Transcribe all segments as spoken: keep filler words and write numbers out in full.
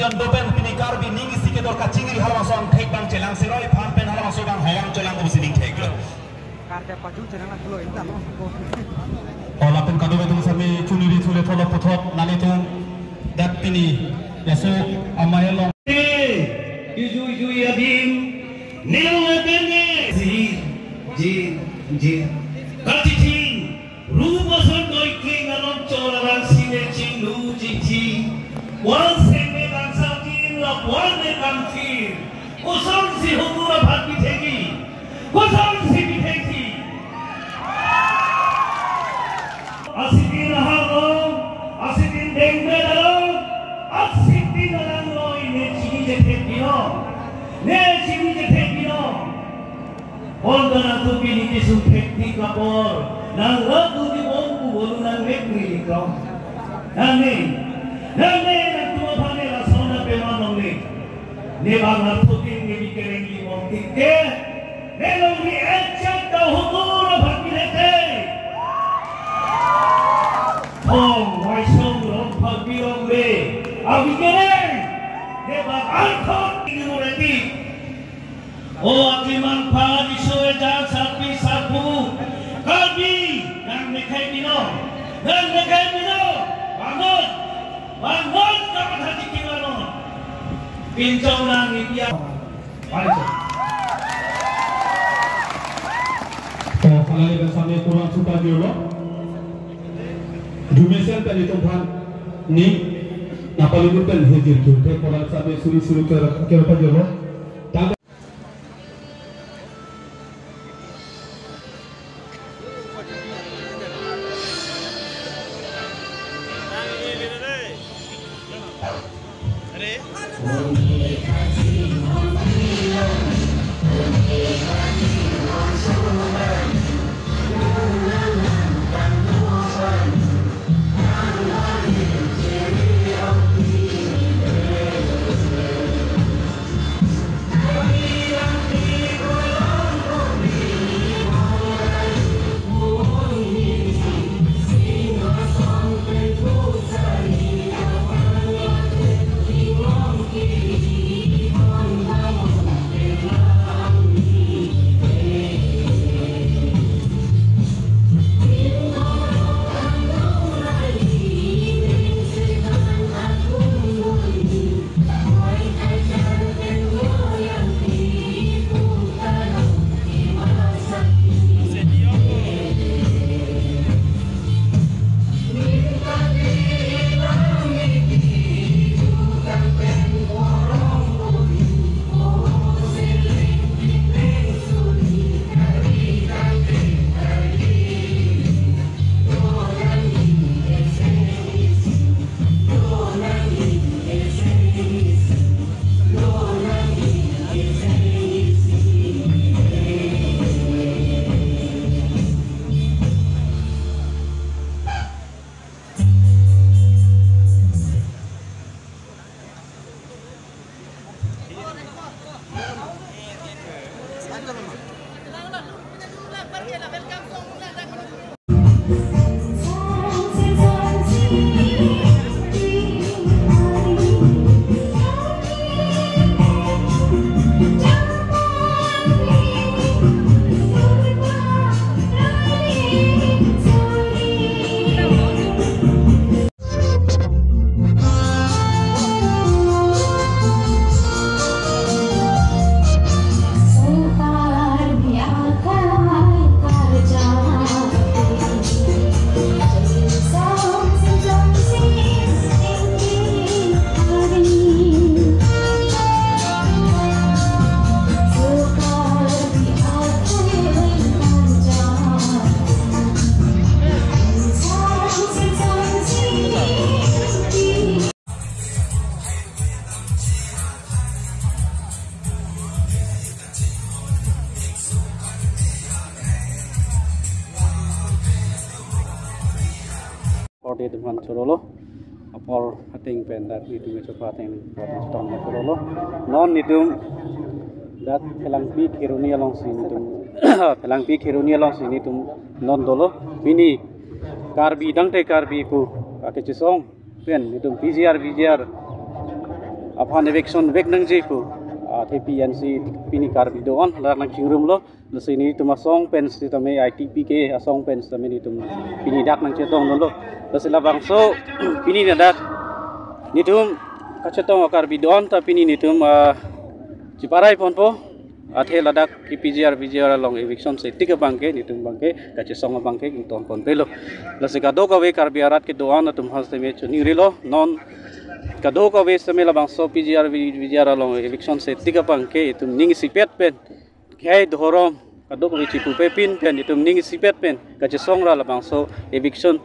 Jon dopen pini Karbi ning isi kedor kachingri halabangso angthek abang chelang siroi phan pen halabangso abang hawang cholang ko sining thek lo. Karja paju chelang lo inta lo. Hola pen kado betung sami chuniri chule tholo puthot nalitum dat pini laso amei along. Jui jui adim nilong atene. Ji ji ji. Kachithing. Ru boson doi kling along chor alang sine chinglu chingthi. Wang seme bangsa tin la wang ne kam thir. Kosonsi hutur aphan pithekji. Kosonsi pithekji. Asitin ahar lo, asitin dengbe lo, asitin alang lo ne chini chethe pino. Ne chini chethe pino. Honda nangtum pini kesung thektik apor, nang ratu di bom ku bolu nang mek ni likrom. Nang ne, nang ne nangtum aphan ne lason na pema nong ne. Ne bang arthotin ne bikereng li bom tik ke, ne long ni echat ta hutur aphan pilete. Thong, waisong, rong, phalpi, rong be, abikereng, ne bang arthot ni mureti. O atimang pha diso eja sarpi sarpo Karbi nang mekhai pino, nang mekhai pino, bangot, bangot kamatha tikimano. Pinchong nang ipia. Mari, sir. To, halali pen sami kurang suka jolo. Jumesen pen itum aphan ning napalungun pen hejir jumpe kurang sami suri suri ke ke pa jolo. Apor de teman chorolo, apor ating pen dat netum kecho pa ating pen chorolo. Non netum dat Phelangpi Kheroni alongsi netum, Phelangpi Kheroni alongsi netum non dolo. Pini Karbi dangte Karbi pu akechesong pen netum P G R, V G R aphan eviction vek nangji pu, ah, T P N C pini Karbi do-an ladak nangchingrumlo. Lasi nelitum asong pen sitame I T P K asong pen sitame nelitum pini dak nangchetongdunlo. Lasi labangso pini ladak nelitum kachetong a-Karbi do-an ta pini nelitum, ah, chiparai ponpo. Athe ladak ke P G R V G R along eviction setik abangke nelitum abangke kachesong abangke ington ponpelo. Lasi kadokave Karbi arat kedo-an atum aphan sitame choningrilo, non kadokave sitame labangso P G R V G R along eviction setik abangke itum ning isipet pen, khei dhorom kadokave chipupe pin pen itum ning isipet pen kachesong ra labangso eviction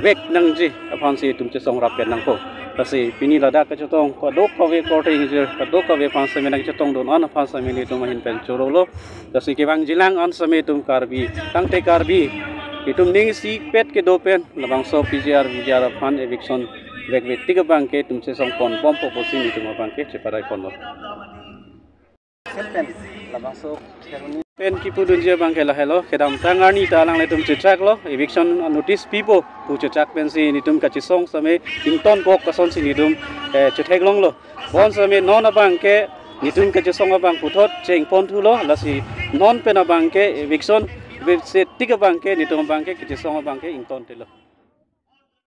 vek nangji aphansi itum chesong rap pen nangpo. Lasi pini ladak kachetong kadokave korte ingjir kadokave aphan sitame nangchetongdun-an aphan sitame nelitum ahin pen chorolo. Lasi kevangjilang an sitame itum Karbi, tangte Karbi itum ning isipet kedo pen labangso P G R V G R aphan eviction vekvetik abangke itum chesong ponbompo pusi nelitum abangke chiparai ponlo. Pen labangso pen kipudunji abangke lahelo, kedamtang arni ta alanglitum chechaklo, eviction notice pipo pu chechak pensi nelitum kachesong sitame ingtonkok asonsi nelitum, eh, chetheklonglo. Bon sitame non abangke nelitum kachesong abang puthot chengponthulo, lasi non pen abangke eviction vek setik abangke nelitum abangke kachesong abangke ingtontelo.